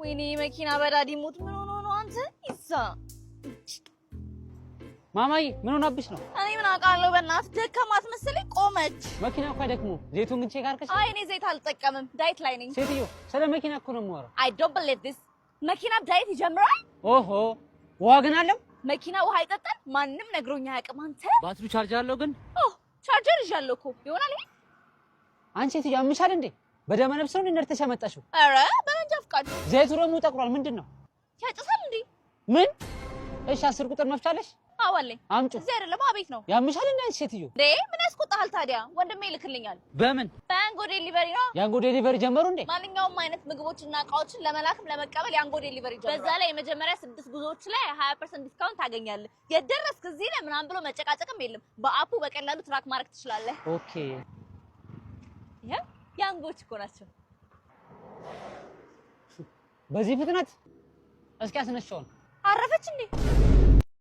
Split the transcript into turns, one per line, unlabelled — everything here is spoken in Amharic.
ወይኔ መኪና በ daddy ሞት ምን ሆኖ ነው አንተ? ይዛ
ማማዬ፣ ምን ሆናብሽ ነው?
እኔ ምን አውቃለሁ? በእናትህ ደከማት መሰለኝ ቆመች።
መኪና እኮ አይደክመውም። ዘይቱን ግን check አድርገሽ?
አይ፣ እኔ ዘይት አልጠቀምም፣ diet ላይ ነኝ።
ሴትዮ፣ ስለ መኪና እኮ ነው የማወራው።
I don't believe this። መኪና diet ይጀምራል?
ኦሆ፣ ውሃ ግን አለው?
መኪና ውሃ ይጠጣል? ማንም ነግሮኝ አያውቅም። አንተ።
ባትሪው charge አለው ግን?
ኦ፣ ቻርጀር ይዣለሁ እኮ፣ ይሆናል ይሄ።
አንቺ ሴትዮ፣ ያምሻል እንዴ? በደመ ነፍስ ነው ነድተሽ ያመጣሽው?
ኧረ በመንጃ ፍቃድ።
ዘይቱ ደግሞ ጠቁሯል። ምንድን ነው?
ያጭሳል እንዴ?
ምን? እሺ፣ 10 ቁጥር መፍቻለሽ?
አዎ አለኝ።
አምጪው።
እዚህ አይደለም፣ አቤት ነው።
ያምሻል እንዴ አንቺ ሴትዮ?
እንዴ፣ ምን ያስቆጣሃል ታዲያ? ወንድሜ ይልክልኛል።
በምን?
በያንጎ Delivery ነው።
ያንጎ Delivery ጀመሩ እንዴ?
ማንኛውም አይነት ምግቦችና እቃዎችን ለመላክም ለመቀበል ያንጎ Delivery ጀምሯል። በዛ ላይ የመጀመሪያ ስድስት ጉዞዎች ላይ 20% discount ታገኛለህ። የደረስክ እዚህ ላይ ምናምን ብሎ መጨቃጨቅም የለም። በ app ኡ በቀላሉ track ማድረግ ትችላለህ።
Okay።
ይሄ ያንጎች እኮ ናቸው።
በዚህ ፍጥነት? እስኪ አስነሻውን።
አረፈች እንዴ?